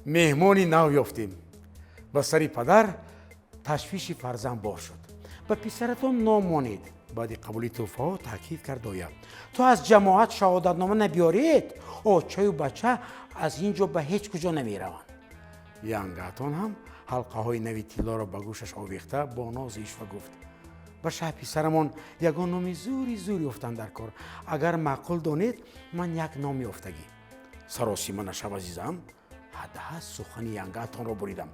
Меҳмони нав ёфтем. Ба сари падар ташвиши фарзанд бор шуд. Ба писаратон ном монед, баъди қабули тӯҳфаҳо таъкид кард доя. То аз ҷамоат шаҳодатнома набиёред, очаю бача аз ин ҷо ба ҳеҷ куҷо намераванд. Янгаатон ҳам ҳалқаҳои нави тиллоро ба гӯшаш овехта, бо нози ишва гуфт: «Ба шаҳ писарамон ягон номи зури зур ёфтан дар кор. Агар маъқул донед, ман як ном ёфтагӣ». «Саросима нашав, азизам», ҳаддаҳаст сухани янгаатонро буридам.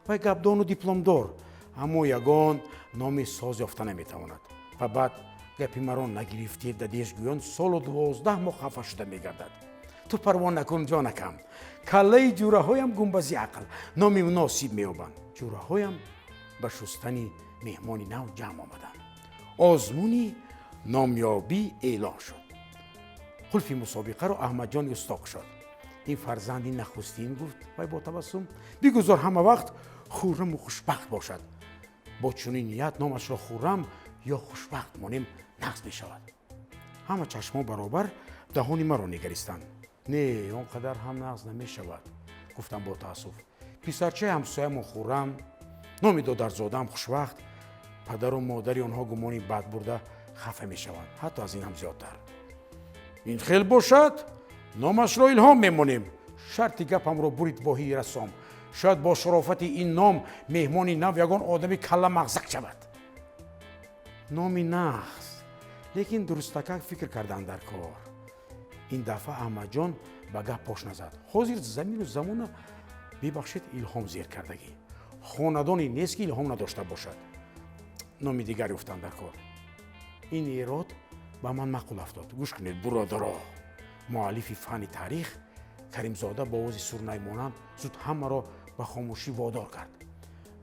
Вай гапдону дипломдор, аммо ягон номи соз ёфта наметавонад. Ва баъд гапи маро нагирифтед, дадеш гӯён солу 12 моҳ хафа шуда мегардад. Ту парво накун, ҷонакам, каллаи ҷураҳоям гумбази ақл, номи муносиб меёбанд. Ҷураҳоям ба шустани меҳмони нав ҷамъ омаданд. Озмуни номёбӣ эълон шуд. Қулфи мусобиқаро Аҳмадҷони усто кушод. «Ин фарзанди нахустин», гуфт вай бо табассум, «бигузор ҳама вақт хурраму хушбахт бошад. Бо чунин ният номашро Хуррам ё Хушбахт монем, нағз мешавад». Ҳама чашмҳо баробар даҳони маро нигаристанд. «Не, он қадар ҳам нағз намешавад», гуфтам бо таассуф. Писарчаи ҳамсоямон Хуррам, номи додарзодаам Хушвақт, падару модари онҳо гумони бад бурда хафа мешаванд, ҳатто аз ин ҳам зиёдтар. «Ин хел бошад, номашро Илҳом мемонем», шарти гапамро бурид Воҳиди рассом. «Шояд бо шарофати ин ном меҳмони нав ягон одами калламағзак шавад». Номи нағз, лекин дурустакак фикр кардан дар кор. Ин дафъа Аҳмадҷон ба гап пош назад. Ҳозир замину замона, бибахшед, Илҳом зер кардагӣ. Хонадоне нест, ки Илҳом надошта бошад. Номи дигар ёфтан дар кор. Ин эрод ба ман маъқул афтод. «Гӯш кунед, буродаро», муаллифи фанни таърих Каримзода бо овози сурнаймонанд зуд ҳамаро ба хомӯшӣ водор кард.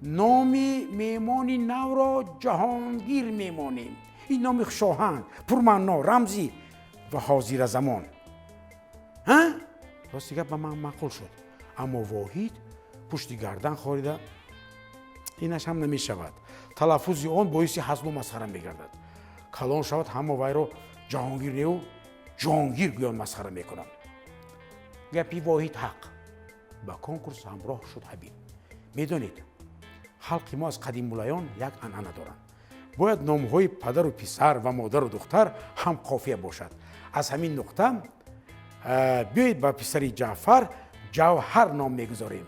«Номи меҳмони навро Ҷаҳонгир мемонем. Ин номи хушоҳанг, пурмаъно, рамзӣ ва ҳозиразамон. Рости гап, ба ман маъқул шуд, аммо Воҳид пушти гардан хорида: «Инаш ҳам намешавад. Талаффузи он боиси ҳазлу масхара мегардад. Калон шавад, ҳама вайро Ҷаҳонгир неу, Ҷонгир гӯён масхара мекунанд». «Гапи Воҳид ҳақ», ба конкурс ҳамроҳ шуд Ҳабиб. «Медонед, халқи мо аз қадимулайём як анъана доранд: бояд номҳои падару писар ва модару духтар ҳам қофия бошад. Аз ҳамин нуқта биёед, ба писари Ҷаъфар Ҷавҳар ном мегузорем».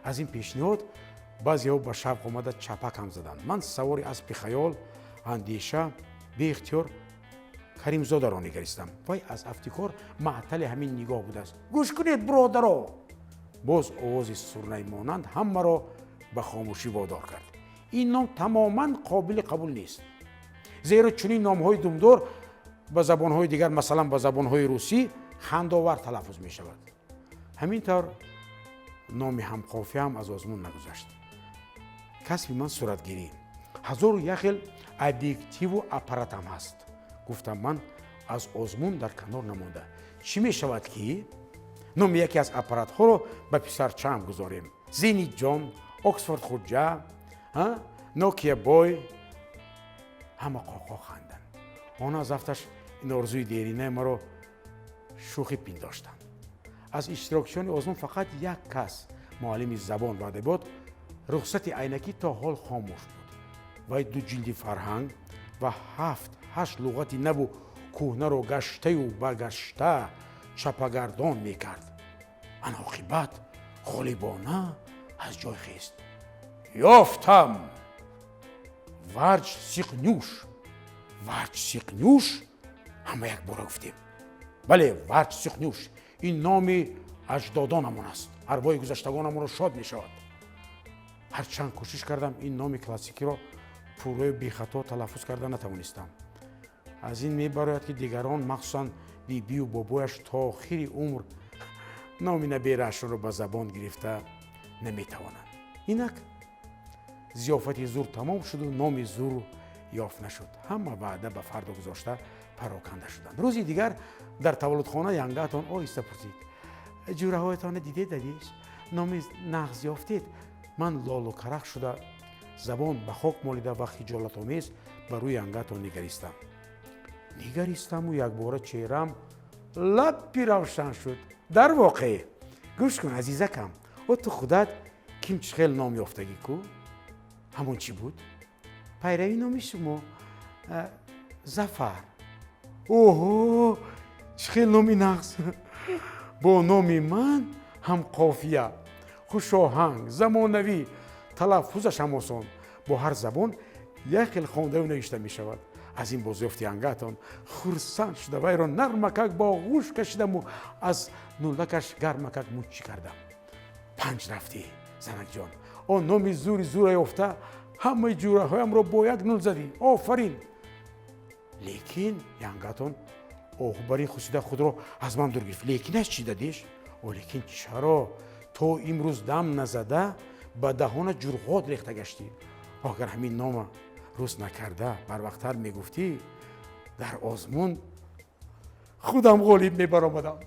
Аз ин пешниҳод баъзеҳо ба шавқ омада, чапак ҳам заданд. Ман савори аспи хаёл, андеша, беихтиёр Каримзодаро нигаристам. Вай аз афтикор маътали ҳамин нигоҳ будааст. «Гӯш кунед, бародаро», боз овози сурнаймонанд ҳамаро ба хомӯшӣ водор кард. «Ин ном тамоман қобили қабул нест, зеро чунин номҳои думдор ба забонҳои дигар, масалан, ба забонҳои русӣ, хандовар талаффуз мешавад». Ҳамин тавр номи ҳамқофиям аз озмун нагузашт. «Касби ман суратгирӣ, ҳазору як хел объективу аппаратам ҳаст», гуфтам ман аз озмун дар канор намонда. «Чӣ мешавад, ки номи яке аз аппаратҳоро ба писарчаам гузорем? Зенит ҷон, Оксфорд Хуҷа, Нокия бой». Ҳама қоқо ханданд. Онҳо аз афташ ин орзуи деринаи маро шӯхӣ пиндоштанд. Аз иштирокчиёни озмун фақат як кас, муаллими забон ва адабиёт Рухсати Айнакӣ, то ҳол хомӯш буд. Вай ду ҷилди фарҳанг ва ҳафт ҳашт луғати наву кӯҳнаро гаштаю баргашта чапагардон мекард. Ан оқибат ғолибона аз ҷой хест: «Ёфтам! Варҷ Сиқнюш!» «Варҷ Сиқнюш?» ҳама якбора гуфтем. «Бале, Варҷ Сиқнюш. Ин номи аҷдодонамон аст, арвоҳи гузаштагонамонро шод мешавад». Ҳарчанд кӯшиш кардам, ин номи классикиро пурраю бехато талаффуз карда натавонистам. Аз ин мебарояд, ки дигарон, махсусан бибию бобояш, то охири умр номи набераашонро ба забон гирифта наметавонанд. Инак зиёфати зур тамом шуду номи зур ёфт нашуд. Ҳама ваъда ба фардо гузошта пароканда шуданд. Рӯзи дигар дар таваллудхона янгаатон оҳиста пурсид: «Ҷураҳоятона дидед, дадиш? Номи нағз ёфтед?» Ман лолу карах шуда, забон ба хок молида ва хиҷолатомез ба рӯи янгаатон нигаристам, нигаристаму якбора чеҳраам лаппи равшан шуд. «Дар воқеъ, гӯш кун, азизакам». О, ту худат ким чӣ хел ном ёфтагӣ ку? Ҳамон чӣ буд? Пайрави номи шумо, Зафар. Оҳо, чӣ хел номи нағз! Бо номи ман ҳам қофия, хушоҳанг, замонавӣ, талаффузаш ҳам осон, бо ҳар забон як хел хондаву навишта мешавад. Аз ин бозёфти янгаатон хурсанд шуда, вайро нармакак ба оғӯш кашидаму аз нулакаш гармакак муччӣ кардам. Панҷ рафтӣ, занакҷон. Он номи зури зура ёфта, ҳамаи ҷураҳоямро бо як нул задӣ. Офарин! Лекин янгатон оҳубарин хусида худро аз ман дур гирифт. Лекинаш чӣ, дадиш? О, лекин чаро то имрӯз дам назада ба даҳона ҷурғот рехта гаштӣ? Агар ҳамин нома рӯз накарда барвақттар мегуфтӣ, дар озмун худам ғолиб мебаромадам.